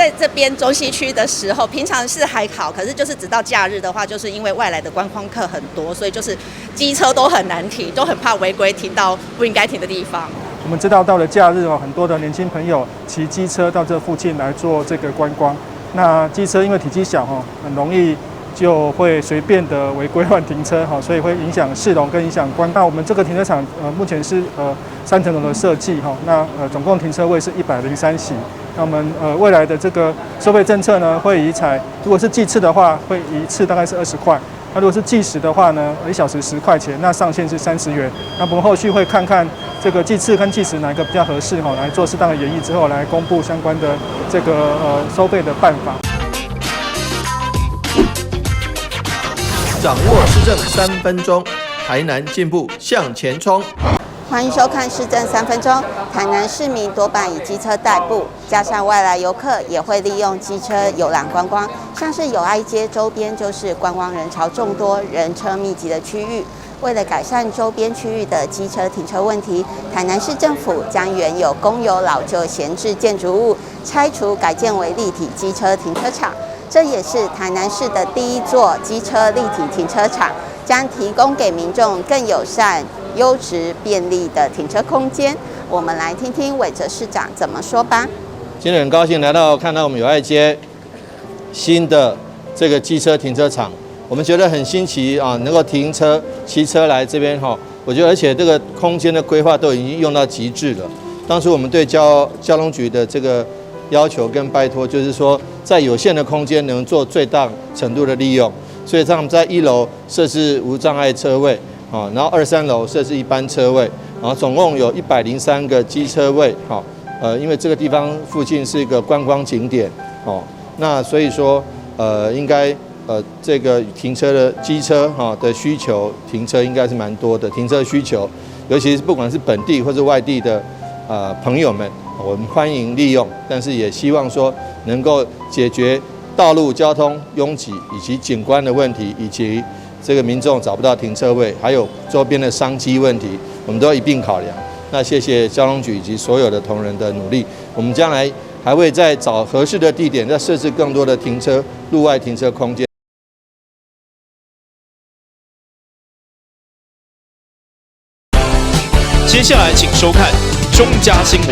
在這邊中西區的時候，平常是還好，可是就是直到假日的話，就是因為外來的觀光客很多，所以就是機車都很難停，都很怕違規停到不應該停的地方。我們知道到了假日哦，很多的年輕朋友騎機車到這附近來做這個觀光。那機車因為體積小哈，很容易就會隨便的違規亂停車哈，所以會影響市容跟影響觀。那我們這個停車場目前是三層樓的設計哈，那總共停車位是103席。那我們未來的這個收費政策呢，會以採如果是計次的話，會一次大概是20塊。那如果是計時的話呢，1小時10塊錢，那上限是30元。那我們後續會看看這個計次跟計時哪一個比較合適哈，來做適當的研議之後，來公布相關的這個收費的辦法。掌握市政3分鐘，台南進步向前衝。歡迎收看市政三分鐘。台南市民多半以機車代步，加上外來遊客也會利用機車遊覽觀光。像是友愛街周邊就是觀光人潮眾多、人車密集的區域。為了改善周邊區域的機車停車問題，台南市政府將原有公有老舊閒置建築物拆除，改建為立體機車停車場。這也是台南市的第一座機車立體停車場，將提供給民眾更友善、優質、便利的停車空間。我們來聽聽韋哲市長怎麼說吧。今天很高興來到看到我們友愛街新的這個機車停車場，我們覺得很新奇啊，能夠停車騎車來這邊哈，我覺得而且這個空間的規劃都已經用到極致了。當初我們對交通局的這個要求跟拜託，就是說在有限的空間能做最大程度的利用，所以他們在一樓設置無障礙車位啊，然後二三樓設置一般車位，然後總共有103個機車位，哈，因為這個地方附近是一個觀光景點，哦，那所以說，應該這個停車的機車哈的需求，停車應該是蠻多的，停車需求，尤其是不管是本地或是外地的朋友們，我們歡迎利用，但是也希望說能夠解決道路交通擁擠以及景觀的問題，以及這個民眾找不到停車位，還有周邊的商機問題，我們都要一併考量。那謝謝交通局以及所有的同仁的努力，我們將來還會再找合適的地點，再設置更多的停車路外停車空間。接下來請收看中嘉新聞。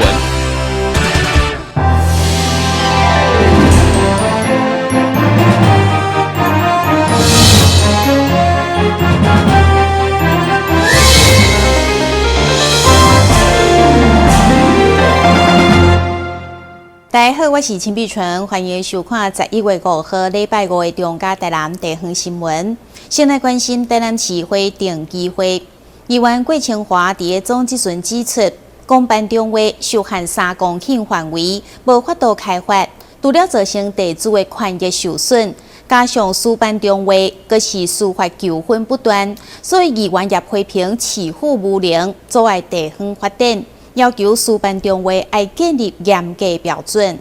大家好，我是陳碧純，歡迎收看11月5號禮拜五的中嘉台南地方新聞。先來關心台南市會定機會，議員郭清華佇咧總質詢指出，公辦中畫受限3公頃範圍，無法度開發，除了造成地主的權益受損，加上私辦中畫，閣是司法糾紛不斷，所以議員也批評市府無能，阻礙地方發展。要求私辦中畫愛建立嚴格標準。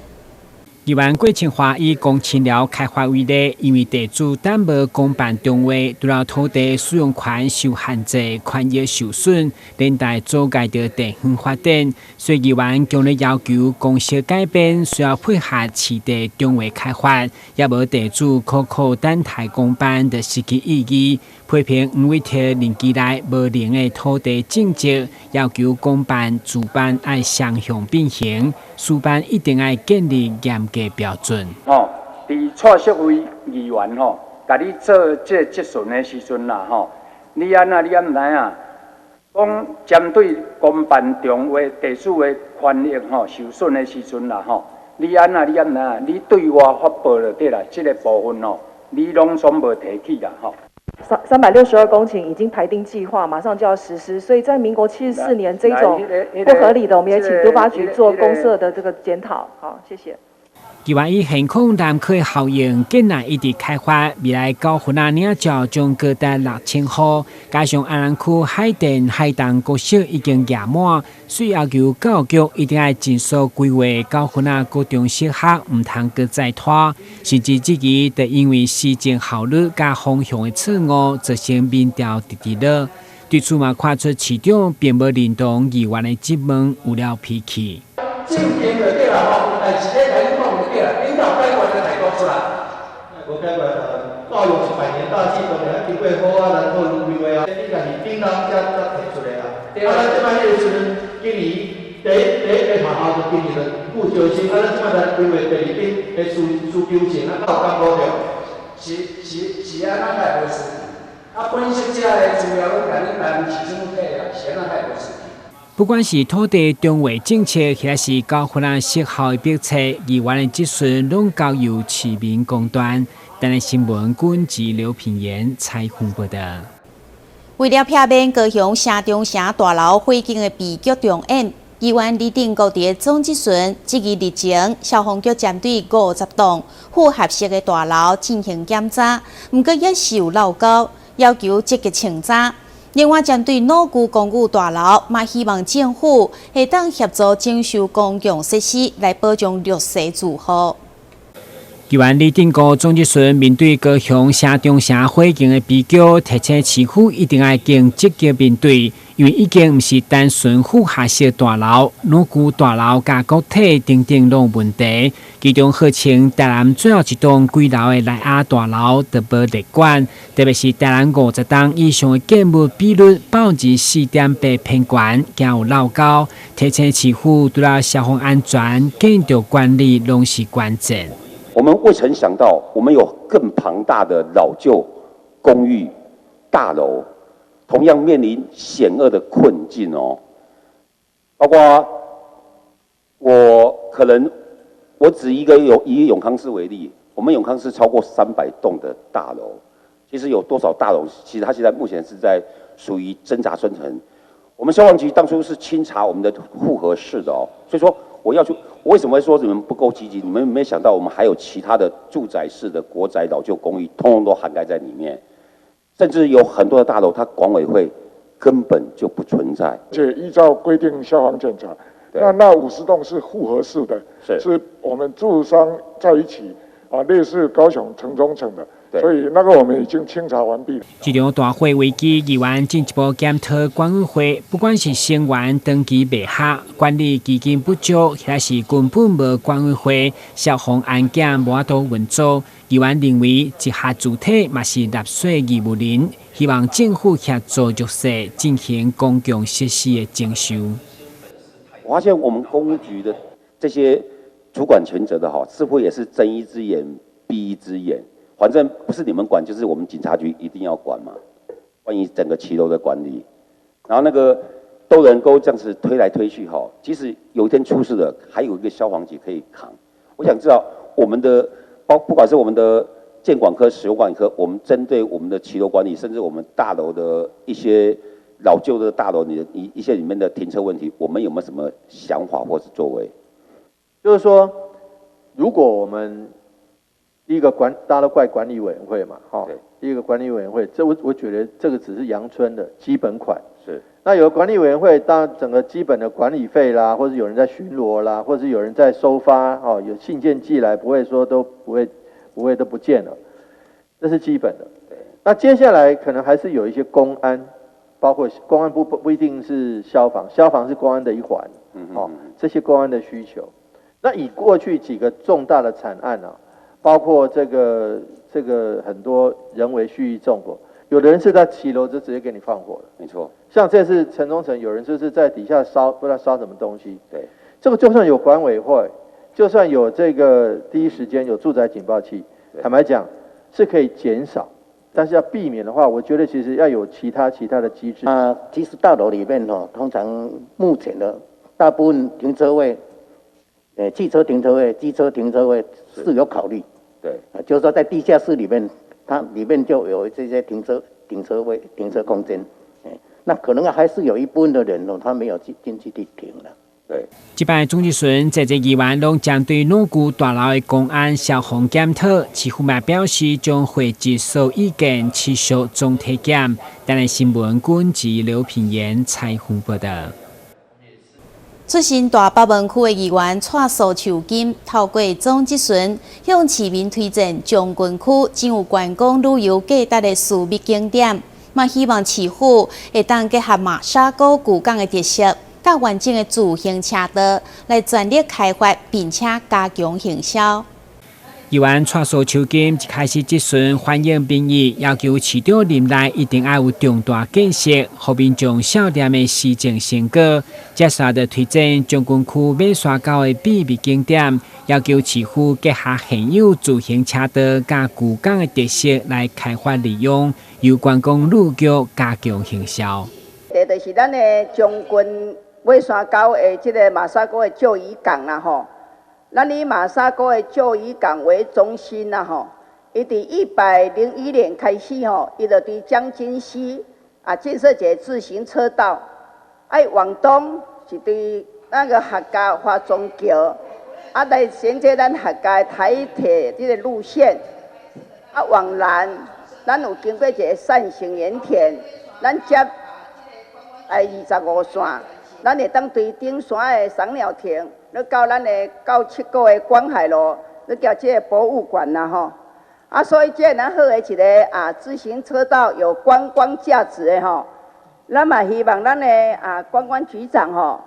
議員郭清華以公青寮開發為例，因為地主擔無公辦中畫，除了土地使用權受限制，權益受損，連帶阻礙著地方發展。所以議員強烈要求公設改變，需要配合市地中畫開發，也無地主苦苦等待公辦就失去意義。批評黃偉哲任期內無能的土地政策，要求公辦、自辦愛雙向並行，私辦一定愛建立嚴格標準。吼，佇蔡淑慧議員吼，共你做這個質詢的時陣啦，吼，你按怎你敢毋知影？講針對公辦重劃地主的權益吼受損的時陣啦，吼，你按怎你敢毋知影？你對外發布就對啦，這個部分吼，你攏總無提起啦，吼。362公頃已經排定計劃，馬上就要實施，所以在民國74年這種不合理的，我們也請都發局做公設的這個檢討。好，謝謝。議員以現況南區效應，建案一直開發，未來九份仔嶺石將高達6000戶，加上安南區海淀海東國小已經額滿，所以要求教育局一定愛盡速規劃九份仔國中小學，毋通閣再拖，甚至質疑，就因為施政效率佮方向的錯誤，造成民調直直落。對此嘛，看出市長並無認同議員的質問，有了脾氣。正經就對啦吼，但是咧來講就對啦，領導經過好啊來討論規劃啊，你若是頂樓才提出來啊。啊，咱這擺彼個時陣，今年第一個學校就今年就顧招生，啊，咱這擺來規劃第二筆的需求性，啊，有感覺著？是按怎會無需求？啊，本身這个資料攏共你台南市政府提啊，是按怎會無需求？不管是土地重劃政策，抑是交予人失效的決策，議員的質詢攏交由市民公斷。台南新聞軍記劉品言採訪報道。為了避免高雄城中城大樓火警的悲劇重演，議員李定國佇總質詢質疑日前消防局針對50棟複合式的大樓進行檢查，毋過也是有漏溝，要求積極清查。另外，針對老舊公寓大樓，嘛希望政府會當協助整修公共設施，來保障弱勢住戶。議員李定國總質詢面對高雄城中城火警的悲劇，提醒市府一定愛更積極面對，因為已經毋是單純複合式大樓、老舊大樓佮國體等等攏有問題。其中號稱台南最後一棟幾樓的萊雅大樓就無列管，特別是台南50棟以上的建物比率4.8%偏懸，驚有漏溝。提醒市府除了消防安全、建築管理攏是關鍵。我們未曾想到，我們有更龐大的老舊公寓大樓，同樣面臨險惡的困境哦。包括我可能，我只一個有以永康市為例，我們永康市超過300棟的大樓，其實有多少大樓？其實它現在目前是在屬於掙扎生存。我們消防局當初是清查我們的複合式的哦，所以說我要求，我為什麼會說你們不夠積極？你們沒想到我們還有其他的住宅式的國宅老舊公寓，通通都涵蓋在裡面，甚至有很多的大樓，它管委會根本就不存在。且依照規定消防檢查，那50棟是複合式的，是我們住商在一起啊，類似高雄城中城的。所以那個我們已經清查完畢。這場大火危機，議員進一步檢討管委會，不管是成員長期袂合、管理基金不足，抑是根本無管委會，消防安檢無法度運作。議員認為，一項主體嘛是納稅義務人，希望政府協助弱勢進行公共設施的整修。我發現我們公務局的這些主管權責的哈，似乎也是睜一隻眼閉一隻眼。反正不是你們管，就是我們警察局一定要管嘛。關於整個騎樓的管理，然後那個都能夠這樣子推來推去哈，即使有一天出事了，還有一個消防局可以扛。我想知道我們的包，不管是我們的建管科、使用管理科，我們針對我們的騎樓管理，甚至我們大樓的一些老舊的大樓裡的一些裡面的停車問題，我們有沒有什麼想法或是作為？就是說，如果我們第一個管，大家都怪管理委員會嘛，哈，第一個管理委員會，這我覺得這個只是陽春的基本款。那有管理委員會，當整個基本的管理費啦，或者有人在巡邏啦，或者有人在收發，哦，有信件寄來，不會說都不會都不見了，這是基本的。那接下來可能還是有一些公安，包括公安不一定是消防，消防是公安的一環，哦，這些公安的需求。那以過去幾個重大的慘案啊，包括這個很多人為蓄意縱火，有的人是在騎樓就直接給你放火了。沒錯。像這次城中城，有人就是在底下燒，不知道燒什麼東西。這個就算有管委會，就算有這個第一時間有住宅警報器，坦白講是可以減少，但是要避免的話，我覺得其實要有其他的機制。啊，其實大樓裡面哦，通常目前的大部分停車位，汽車停車位、機車停車位是有考慮。就是說在地下室裡面，它裡面就有這些停車位、停車空間。那可能還是有一部分的人哦，他沒有進去去停了。這擺總質詢，這個議員攏針對老舊大樓的公安消防檢討，市府嘛表示將匯集所有意見，持續總體檢。台南新聞軍記劉品言採訪報道。出身大北門區的議員蔡蘇樹金，透過總質詢向市民推薦將軍區真有觀光旅遊價值的私密景點，嘛希望市府會當結合馬沙溝舊港的特色，佮完整的自行車道來全力開發，並且加強行銷。議員蔡蘇秋金一開始質詢反映民意，要求市長任內一定愛有重大建設，予民眾笑臉的施政成果。接續就推薦將軍區馬沙溝的秘密景點，要求市府結合現有自行車道佮舊港的特色來開發利用，由觀光旅局加強行銷。這就是咱的將軍馬沙溝的這个馬沙溝的舊漁港啦，吼。咱以馬沙溝的舊漁港為中心啦，吼，伊佇101年開始吼，伊就佇將軍溪啊建設一个自行車道，愛往東是對那个客家華中橋，啊來銜接咱客家台鐵這个路線，啊往南，咱有經過一个扇形鹽田，咱接來25線，咱會當對頂山的賞鳥亭。你到咱的到七股的觀海路，你叫這个博物館啦吼。啊，所以這个咱好的一个啊自行車道有觀光價值的吼，咱嘛希望咱的啊觀光局長吼，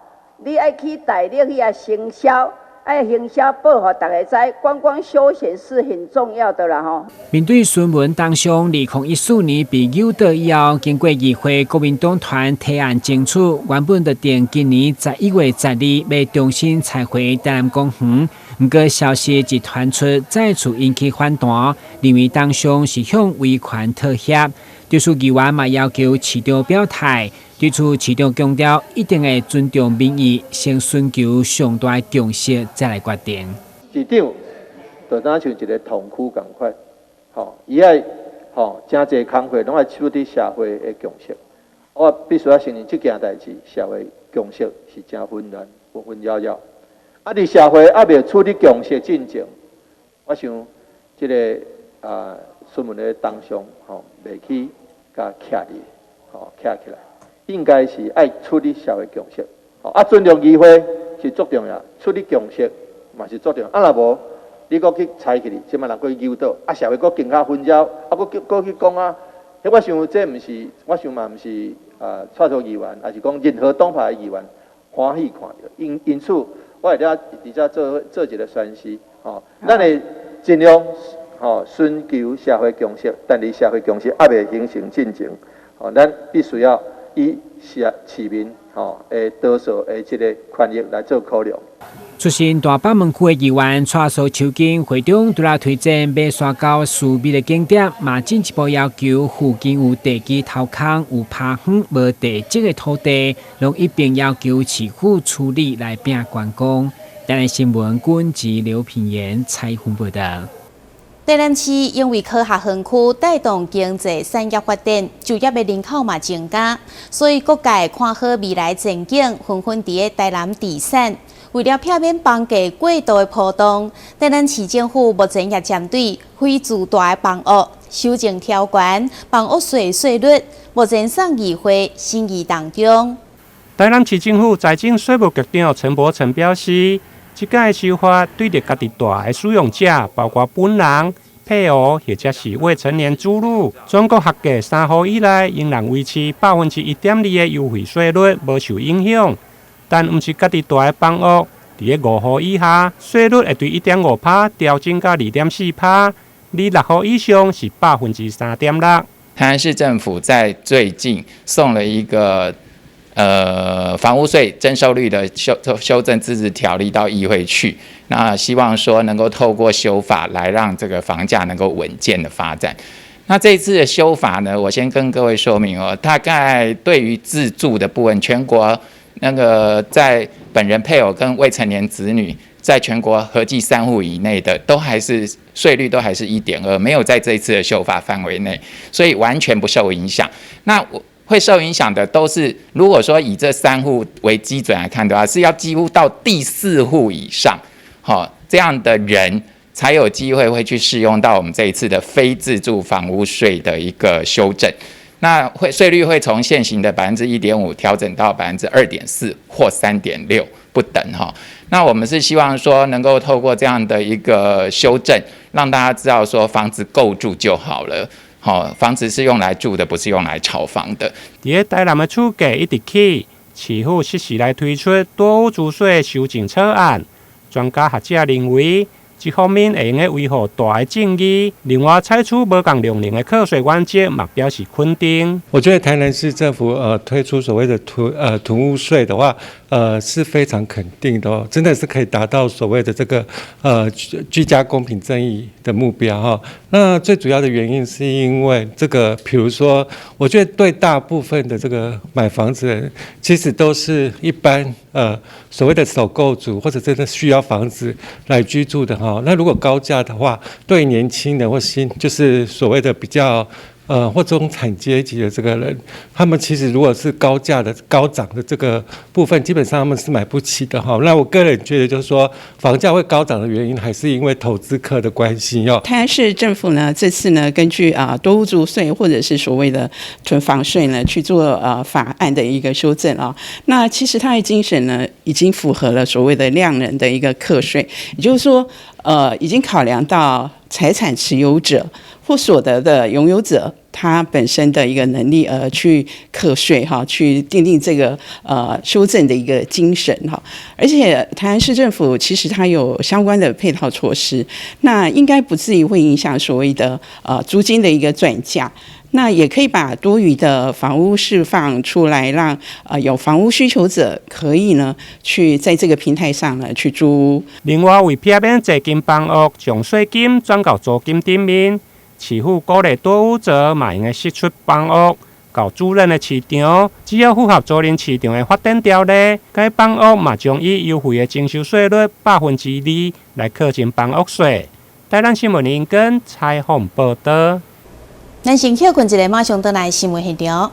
你愛去大力去遐行銷，愛行銷報予大家知，觀光休閒是很重要的啦吼。面對孫文當上2014年被誘導以後，經過議會國民黨團提案爭取，原本就定今年11月12欲重新拆毀台南公園，毋過消息一傳出，再次引起反彈，認為董相是向威權妥協。對此議員嘛要求市長表態，對此市長強調一定會尊重民意，先尋求上大共識再來決定。市長就若像一个統區仝款，吼，伊愛吼誠濟工課攏愛取得社會的共識。我必須愛承認，這件代誌社會共識是誠紛亂、紛紛擾擾。啊，佇社會猶未取得共識進前，我想這个啊孫文的董相吼，袂去共徛佇吼徛起來，應該是愛取得社會共識。吼啊，尊重議會是足重要，取得共識嘛是足重要。啊，若無你閣去裁去，這擺人閣去誘導，啊，社會閣更較紛擾，啊，閣去講啊，彼我想這毋是，我想嘛毋是啊，蔡蘇議員，抑是講任何黨派的議員歡喜看著。因此，我會咧佇遮做做一个宣示，吼，咱會盡量吼尋求社會共識，但佇社會共識猶未形成進前，吼，咱必須要以市民吼的多數的這个權益來做考量。出身大北門區的議員蔡蘇秋金會中除了推薦馬沙溝私密的景點，嘛進一步要求附近有地基掏空、有拋荒無地籍的土地，攏一併要求市府處理來拼觀光。台南新聞軍及劉品言採訪報道。台南市因為科學園區帶動經濟產業發展，就業的人口嘛增加，所以各界看好未來前景，紛紛佇台南置產。為了避免房價過度的波動，台南市政府目前也針對非住大的房屋修正條款，房屋稅稅率目前送議會審議當中。台南市政府財政稅務局長陳柏成表示，這擺修法對著家己住的使用者，包括本人、配偶或者是未成年子女，全國合計三戶以內，仍然維持1.2%的優惠稅率，無受影響。但毋是家己住的房屋，佇咧五戶以下，稅率會對1.5%調整到2.4%；你六戶以上是3.6%。台南市政府在最近送了一個房屋稅徵收率的修正自治條例到議會去，那希望說能夠透過修法來讓這個房價能夠穩健的發展。那這次的修法呢，我先跟各位說明哦，大概對於自住的部分，全國那個在本人配偶跟未成年子女在全國合計三戶以內的，都還是稅率都還是1.2，沒有在這一次的修法範圍內，所以完全不受影響。那我會受影響的都是，如果說以這三戶為基準來看的話，是要幾乎到第四戶以上，好，這樣的人才有機會會去適用到我們這一次的非自住房屋稅的一個修正。那會稅率會從現行的1.5%調整到2.4%或3.6不等哈。那我們是希望說能夠透過這樣的一個修正，讓大家知道說房子夠住就好了。好，房子是用來住的，不是用來炒房的。佇咧台南的厝價一直起，市府適時來推出多屋族稅修正草案。專家學者認為，一方面會用得維護大的正義，另外採取無仝量刑的課稅原則，嘛表示肯定。我覺得台南市政府推出所謂的囤屋稅的話，是非常肯定的哦，真的是可以達到所謂的這個居家公平正義的目標哈。那最主要的原因是因為這個，譬如說，我覺得對大部分的這個買房子的人，其實都是一般所謂的首購族或者真的需要房子來居住的哈。那如果高價的話，對年輕人或新就是所謂的比較或中產階級的這個人，他們其實如果是高價的高漲的這個部分，基本上他們是買不起的哈。那我個人覺得，就是說房價會高漲的原因，還是因為投資客的關係哦。台南市政府呢，這次呢，根據多屋族稅或者是所謂的囤房稅呢，去做法案的一個修正啊。那其實它的精神呢，已經符合了所謂的量能的一個課稅，也就是說，已經考量到財產持有者或所得的擁有者，他本身的一個能力而去課稅哈，去訂定這個修正的一個精神哈。而且台南市政府其實它有相關的配套措施，那應該不至於會影響所謂的租金的一個轉嫁。那也可以把多餘的房屋釋放出來，讓有房屋需求者可以呢去在這個平台上呢去租屋。另外，為避免濟金房屋將稅金轉到租金頂面，市府鼓勵多屋者嘛會用釋出房屋到租賃的市場，只要符合租賃市場的發展條例，該房屋嘛將以優惠的徵收稅率2%來課徵房屋稅。台南新聞林根採訪報導。咱先歇睏一下，馬上轉來新聞現場。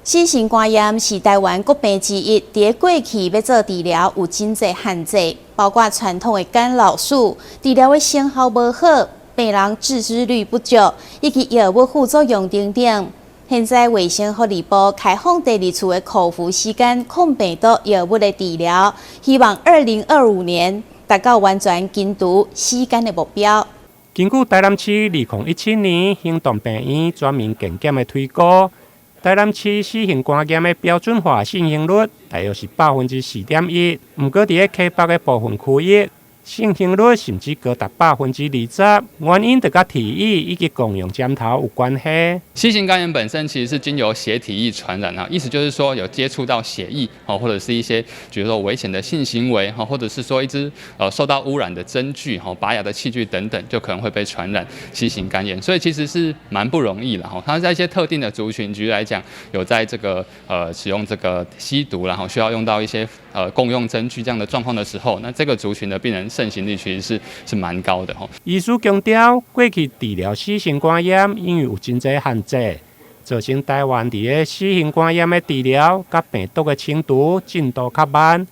C 型肝炎是台灣國病之一，佇過去欲做治療有真濟限制，包括傳統的干擾素治療的成效無好，病人致死率不足，以及藥物副作用等等。現在衛生福利部開放第二次的口服時間抗病毒藥物的治療，希望2025年達到完全根除 C 肝的目標。根據台南市2017年行動病院全民健檢的推估，台南市 C 型肝炎的標準化盛行率大約是4.1%，毋過佇咧溪北的部分區域，盛行率甚至高達20%，原因就佮體液以及共用針頭有關係。 C 型肝炎本身其實是經由血體液傳染啊，意思就是說有接觸到血液哦，或者是一些，比如說危險的性行為哈，或者是說一支受到污染的針具哈、拔牙的器具等等，就可能會被傳染 C 型肝炎。所以其實是蠻不容易的哈。它在一些特定的族群，舉例來講，有在這個使用這個吸毒，然後需要用到一些共用針具這樣的狀況的時候，那這個族群的病人盛行率其實是蠻高的吼。醫師強調，過去治療 C 型肝炎因為有真濟限制，造成台灣佇咧 C 型肝炎的治療佮病毒的清除進度較慢。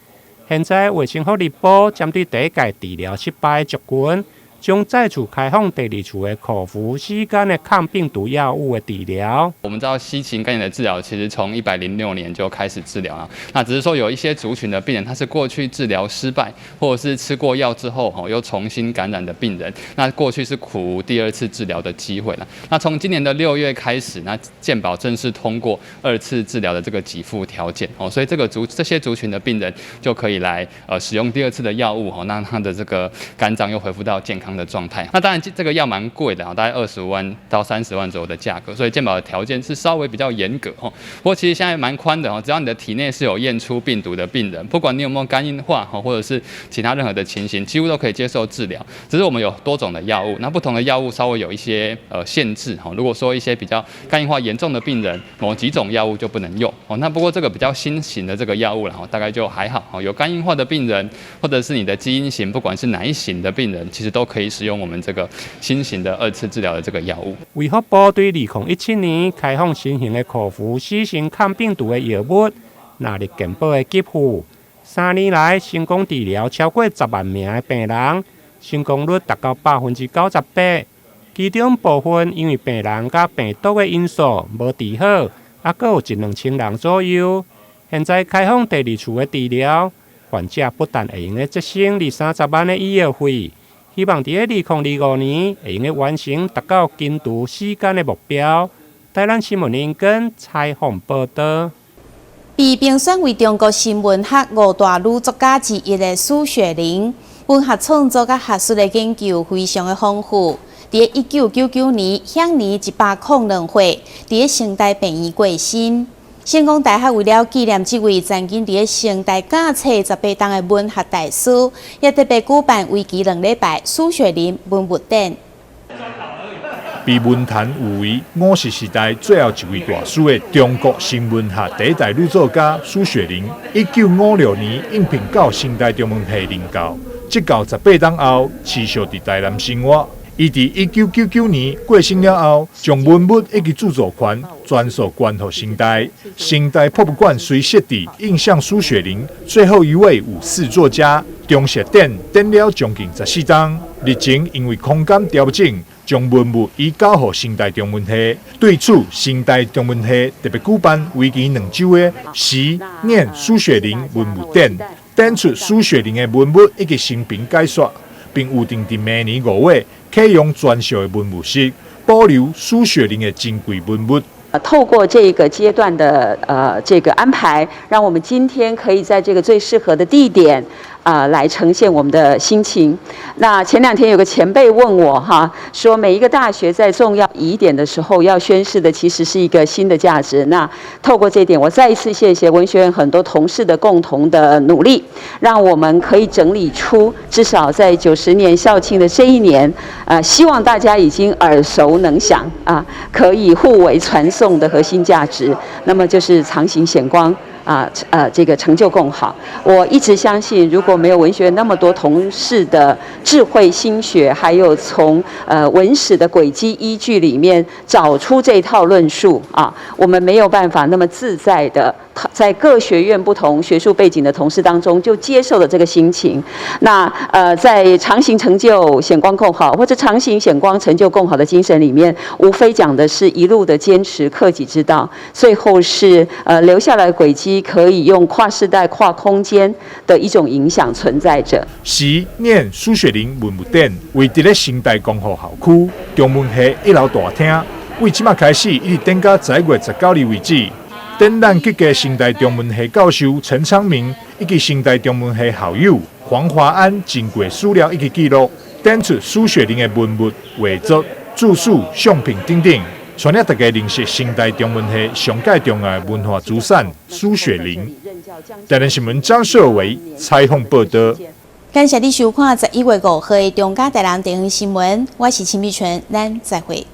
現在衛生福利部針對第一屆治療失敗的族群，將再次開放第二次的口服 C 肝的抗病毒藥物的治療。我們知道 C 型肝炎的治療其實從106年就開始治療了，那只是說有一些族群的病人，他是過去治療失敗，或者是吃過藥之後又重新感染的病人，那過去是苦無第二次治療的機會了。那從今年的6月開始，那健保正式通過二次治療的這個給付條件哦，所以這些族群的病人就可以來使用第二次的藥物哦，讓他的這個肝臟又恢復到健康的狀態。那當然，這個藥蠻貴的啊，大概25萬到30萬左右的價格，所以健保的條件是稍微比較嚴格哦。不過其實現在蠻寬的哦，只要你的體內是有驗出病毒的病人，不管你有沒有肝硬化或者是其他任何的情形，幾乎都可以接受治療。只是我們有多種的藥物，那不同的藥物稍微有一些限制哈。如果說一些比較肝硬化嚴重的病人，某幾種藥物就不能用哦。那不過這個比較新型的這個藥物，然後大概就還好哦。有肝硬化的病人，或者是你的基因型，不管是哪一型的病人，其實都可以使用我們這個新型的二次治療的這個藥物。衛福部對2017年開放新型的口服 C 型抗病毒的藥物納入健保的給付， 3年來成功治療超過10萬名的病人，成功率達到98%。其中部分因為病人佮病毒的因素無治好，猶閣有一兩千人左右。現在開放第二次的治療，患者不但會用得節省二三十萬的醫藥費，希望佇2025年會用得完成達到根除死癇的目標。台南新聞林根採訪報導。被評選為中國新文學五大女作家之一的蘇雪林，文學創作佮學術的研究非常的豐富。佇1999年，享年102歲，佇成大病院過身。成功大學為了紀念這位曾經佇成大教冊18冬的文學大師，也特別舉辦為期2禮拜蘇雪林文物展。被文壇譽為50時代最後一位大師的中國新文學第一代女作家蘇雪林，1956年應聘到成大中文系任教，執教18冬後，持續佇台南生活。伊佇1999年過身了後，將文物以及著作權全數捐予成大。成大博物館隨設置映像蘇雪林最後一位五四作家常設展，展了將近14冬。日前因為空間調整，將文物移交予成大中文系。對此，成大中文系特別舉辦為期2週的時念蘇雪林文物展，展出蘇雪林的文物以及生平解說，並預定佇明年5月啟用全數的文物室，保留蘇雪林的珍貴文物。透過這個階段的這個安排，讓我們今天可以在這個最適合的地點來呈現我們的心情。那前兩天有個前輩問我哈，說每一個大學在重要儀典的時候要宣示的其實是一個新的價值。那透過這一點，我再一次謝謝文學院很多同事的共同的努力，讓我們可以整理出至少在90年校慶的這一年，希望大家已經耳熟能詳啊，可以互為傳頌的核心價值，那麼就是長行顯光啊，這個成就共好。我一直相信，如果沒有文學院那麼多同事的智慧心血，還有從文史的軌跡依據裡面找出這套論述啊，我們沒有辦法那麼自在的在各學院不同學術背景的同事當中就接受了這個心情。那在長行成就顯光共好，或者長行顯光成就共好的精神裡面，無非講的是一路的堅持克己之道，最後是留下來軌跡可以用跨世代、跨空間的一種影響存在着。時念蘇雪林文物展位佇咧成大光復校區中文系一樓大廳，為這馬開始一直展到11月19日為止。展覽結計成大中文系教授陳昌明以及成大中文系校友黃華安珍貴資料以及記錄，展出蘇雪林的文物、畫作、著述、相片等等，帶領大家認識成大中文系上蓋重要的文化資產蘇雪林。台南新聞張秀維採訪報導。感謝你收看11月5號的中嘉台南地方新聞，我是陳美純，咱再會。